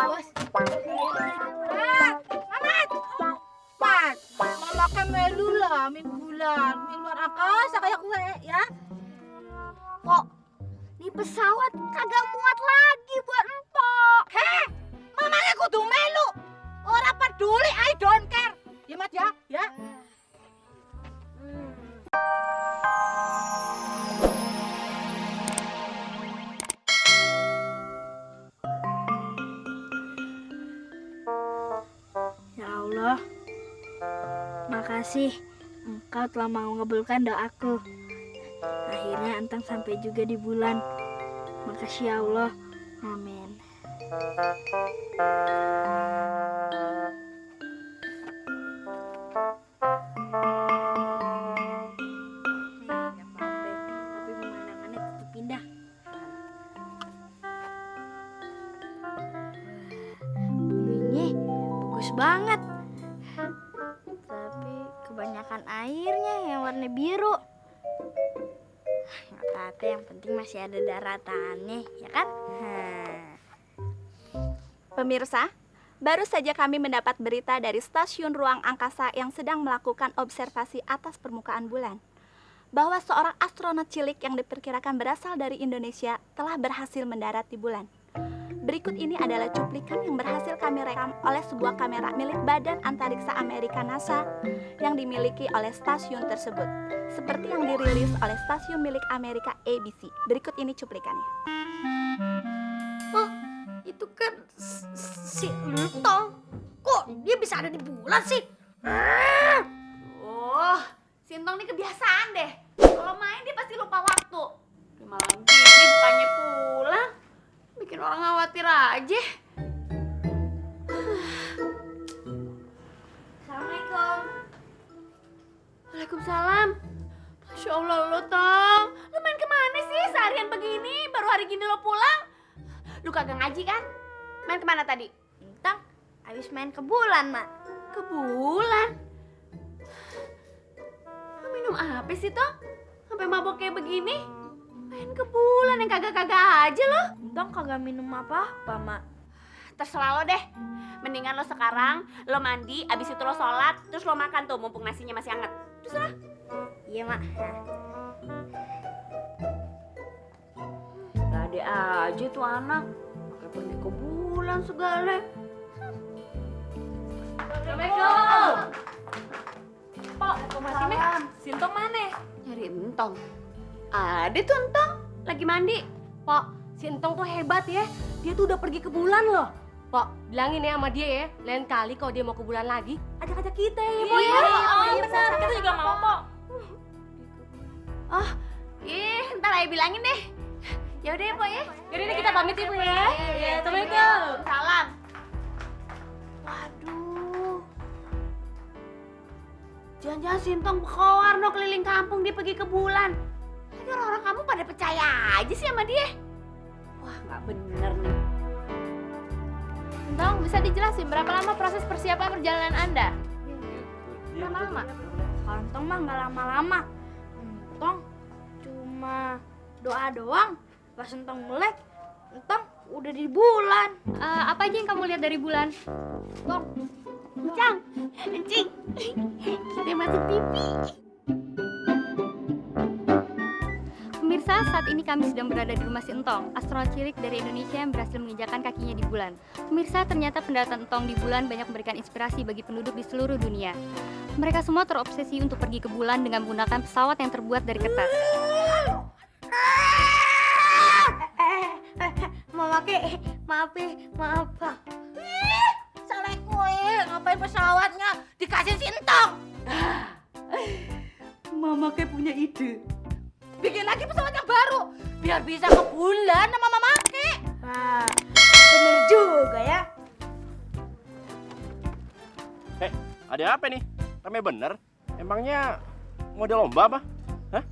Bos. Mamat! Pat, mama kan melu lah, bulan. Luar angkasa kayak gue, ya. Kok di pesawat kagak muat lagi buat empok. Heh, mamanya kudu melu. Orang peduli, I don't care. Ya, Mat, ya. Ya Allah, makasih Engkau telah mau ngabulkan doaku. Akhirnya Entang sampai juga di bulan. Makasih ya Allah. Amin. Tapi pemandangannya tetap indah. Buminya bagus banget. Tapi kebanyakan airnya yang warna biru. Nggak apa-apa, yang penting masih ada daratannya, ya kan? Pemirsa, baru saja kami mendapat berita dari stasiun ruang angkasa yang sedang melakukan observasi atas permukaan bulan, bahwa seorang astronot cilik yang diperkirakan berasal dari Indonesia telah berhasil mendarat di bulan. Berikut ini adalah cuplikan yang berhasil kami rekam oleh sebuah kamera milik Badan Antariksa Amerika NASA yang dimiliki oleh stasiun tersebut, seperti yang dirilis oleh stasiun milik Amerika ABC. Berikut ini cuplikannya. Oh, itu kan si Entong. Kok dia bisa ada di bulan sih? Oh, Sintong ini kebiasaan deh. Kalau main dia pasti lupa waktu. Di malam gini bukannya pulang, bikin orang khawatir aja. Assalamualaikum. Waalaikumsalam. Masya Allah lo Tong, lo main kemana sih seharian begini? Baru hari gini lo pulang? Lu kagak ngaji kan? Main kemana tadi? Entang habis main ke bulan, Mak. Ke bulan. Lo minum apa sih Tong? Sampai mabok kayak begini? Main ke bulan yang kagak-kagak aja lo. Entang kagak minum apa-apa, Mak. Terserah lo deh. Mendingan lo sekarang, lo mandi, abis itu lo sholat, terus lo makan tuh mumpung nasinya masih hangat. Terserah. Iya, Mak. Gade aja tuh anak. Pakai pergi ke bulan segala. Assalamualaikum. Pok, masih nih? Sintong mana? Nyari Entong. Ada tuh Entong, lagi mandi. Pok, si Entong tuh hebat ya. Dia tuh udah pergi ke bulan loh. Pok, bilangin ya sama dia ya, lain kali kalau dia mau ke bulan lagi, ajak-ajak kita ya, Pok. Iya, Iya, benar. Kita juga mau, Pok. Oh, ntar Ayah bilangin deh. Ya udah ya, Pok ya. Yaudah deh, kita pamit ya, Bu ya. Iya, Assalamualaikum. Salam. Waduh. Jangan-jangan Sintong berkoar no keliling kampung dia pergi ke bulan. Tapi orang-orang kamu pada percaya aja sih sama dia. Wah, nggak bener nih. Entong, bisa dijelasin berapa lama proses persiapan perjalanan Anda? Berapa lama? Kalau Entong mah nggak lama-lama. Entong cuma doa doang. Pas Entong melek, Entong udah di bulan. Apa aja yang kamu lihat dari bulan? Entong, Encang, Encing, kita masuk TV. Pemirsa, saat ini kami sedang berada di rumah si Entong, astronot cilik dari Indonesia yang berhasil menginjakan kakinya di bulan. Pemirsa, ternyata pendaratan Entong di bulan banyak memberikan inspirasi bagi penduduk di seluruh dunia. Mereka semua terobsesi untuk pergi ke bulan dengan menggunakan pesawat yang terbuat dari kertas. maaf, Bang. Salah gue, ngapain pesawatnya dikasih Sintong? Mama kayak punya ide. Bikin lagi pesawat yang baru, biar bisa ke bulan sama Mama Ke. Nah, bener juga ya. Ada apa nih? Rame bener? Emangnya mau ada lomba apa? Hah?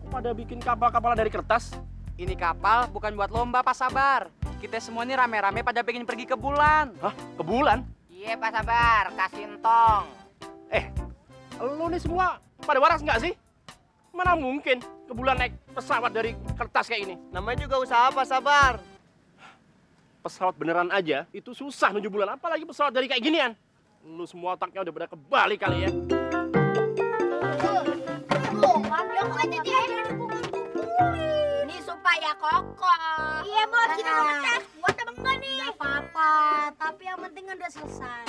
Kok pada bikin kapal-kapalan dari kertas? Ini kapal bukan buat lomba, Pak Sabar. Kita semua ini rame-rame pada pengen pergi ke bulan. Hah? Ke bulan? Iya, Pak Sabar. Kasih Entong. Lu nih semua pada waras nggak sih? Mana mungkin ke bulan naik pesawat dari kertas kayak ini? Namanya juga usaha, Pak Sabar. pesawat beneran aja itu susah menuju bulan, apalagi pesawat dari kayak ginian. Lu semua otaknya udah pada kebalik kali ya. Ini supaya kokoh. Iya bos, kita mau ngetes. Buat apa enggak nih? Gak apa-apa, tapi yang penting kan udah selesai.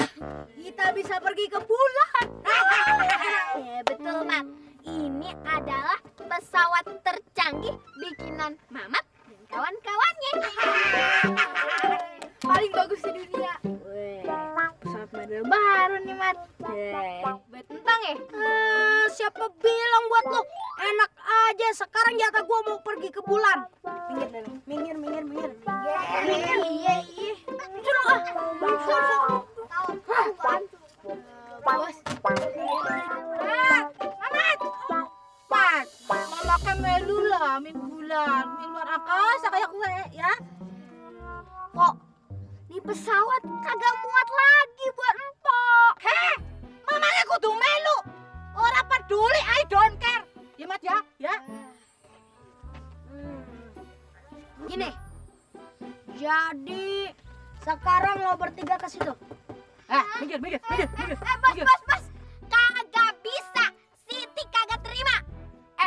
Kita bisa pergi ke bulan. Ya betul, Mat. Ini adalah pesawat tercanggih bikinan Mamat dan kawan-kawannya. Paling bagus di dunia. Pesawat model baru nih, Mat. Betentang ya? Siapa bilang buat lo? Enak aja, sekarang jatah gua mau pergi ke bulan. Minggir, minggir, minggir. Iya. Suruh ah. Bos. Mamat. Pat, malaknya melu lah, min bulan. Min luar angkasa kayak gue, ya. Kok di pesawat kagak muat lagi buat empok. Heh, mamanya kudu melu. Orang peduli, I don't care. Ya, Mat, ya. Gini. Jadi sekarang lo bertiga ke situ. Minggir. Bos. Kagak bisa. Siti kagak terima.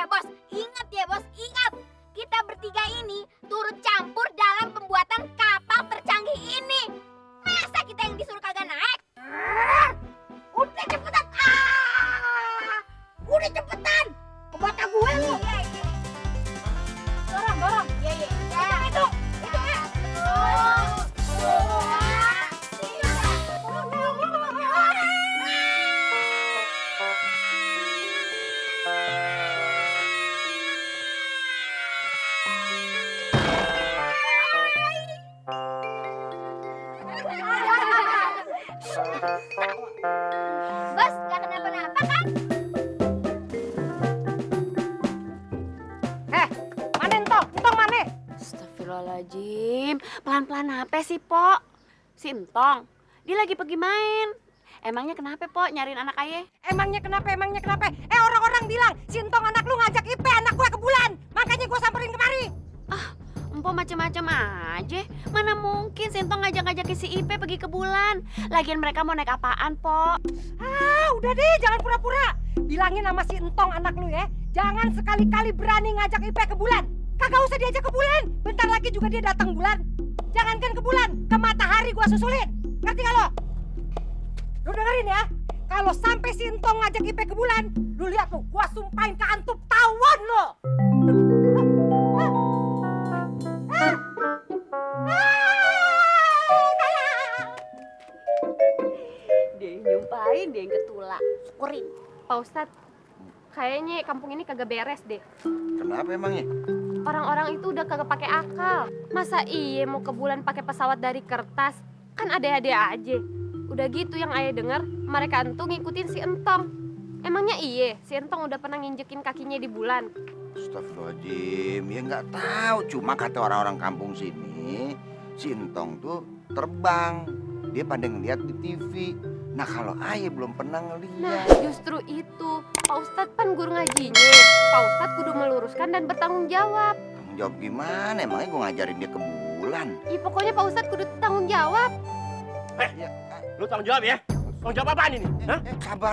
Bos, ingat ya, Bos. Ingat. Kita bertiga ini turut campur dalam pembuatan kapal tercanggih ini. Masa kita yang disuruh kagak naik? Udah cepetan. Udah cepetan. Kebata gue lu. Dorong. Iya. Itu. Bos, gak kenapa-napa kan? Mana entong mana? Astagfirullahaladzim, pelan-pelan apa sih, Pok? Si Entong, dia lagi pergi main. Emangnya kenapa, Pok, nyariin anak ayah? Emangnya kenapa? Orang-orang bilang si entong anak lu ngajak Ipe anak gue ke bulan. Makanya gue samperin kemari. Empok macem-macem aja. Mana mungkin si Entong ngajak-ngajakin si Ipe pergi ke bulan. Lagian mereka mau naik apaan, Pok? Udah deh, jangan pura-pura. Bilangin sama si entong anak lu ya, jangan sekali-kali berani ngajak Ipe ke bulan. Kagak usah diajak ke bulan. Bentar lagi juga dia datang bulan. Jangankan ke bulan, ke matahari gua susulin. Ngerti gak lo? Lu dengerin ya. Kalau sampai si entong ngajak Ipe ke bulan, lu lihat tuh, gua sumpahin ke antup tawon lo. Dia nyumpain, dia yang ketulak. Syukurin. Pak Ustadz, kayaknya kampung ini kagak beres deh. Kenapa emangnya? Orang-orang itu udah kagak pakai akal. Masa iya mau ke bulan pakai pesawat dari kertas? Kan ada-ada aja. Udah gitu yang ayah dengar, mereka entu ngikutin si Entong. Emangnya iya, si Entong udah pernah nginjekin kakinya di bulan? Astagfirullahaladzim, ya nggak tahu. Cuma kata orang-orang kampung sini, si Entong tuh terbang. Dia pada ngeliat di TV. Nah kalau ayah belum pernah Nah ngeliat. justru itu, Pak Ustadz kan guru ngajinya. Pak Ustadz kudu meluruskan dan bertanggung jawab. Tanggung jawab gimana? Emangnya gue ngajarin dia ke bulan? Ih pokoknya Pak Ustadz kudu tanggung jawab. Ya, Lu tanggung jawab ya? Tanggung jawab apaan ini? Hah?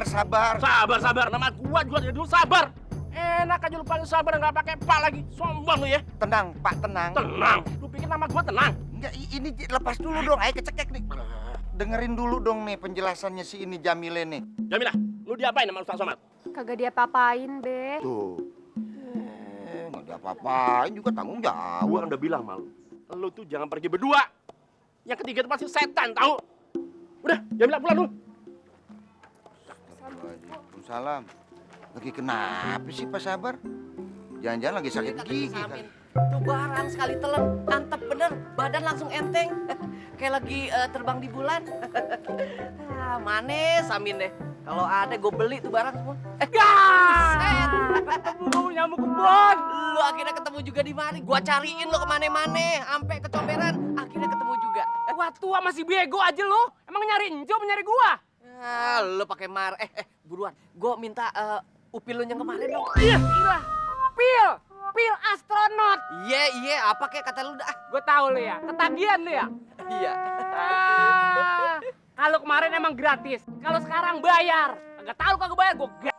sabar. Sabar. Nama gua juga dari dulu sabar. Enak aja lu panggil sabar nggak pakai pak lagi. Sombong lu ya. Tenang, Pak, tenang. Tenang. Lu pikir nama gua tenang? Enggak, ini lepas dulu dong. Ayah kecekek nih. Dengerin dulu dong nih penjelasannya si ini Jamile nih. Jamilah, lu diapain sama Ustaz Somad? Kagak dia papain, Be. Tuh. Nggak ada apa-apain juga tanggung Gua jawab. kan udah bilang malu. Lu tuh jangan pergi berdua. Yang ketiga itu pasti setan, tahu? Udah, Jamilah pulang dulu. Waalaikumsalam. Lagi kenapa sih Pak Sabar? Jangan-jangan lagi sakit gigi kan? Tuh barang sekali telan, mantap bener, badan langsung enteng. Kayak lagi terbang di bulan. Manis amin deh. Kalau ada gue beli tuh barang semua. Ketemu nyamuk kebon. Lu akhirnya ketemu juga di mana? Gua cariin lo kemana-mana, sampai ke comberan. Akhirnya ketemu juga. Wah tua masih bego aja lo. Emang nyari Enjo apa nyari gua? Lu pakai mar. Buruan. Gua minta upil lu yang kemarin dong. Iya, gila. Pil astronot. Iya, apa kayak kata lu dah. Gue tahu lu ya, ketagihan lu ya. Iya. Kalau kemarin emang gratis, kalau sekarang bayar. Enggak tahu kagak bayar, gue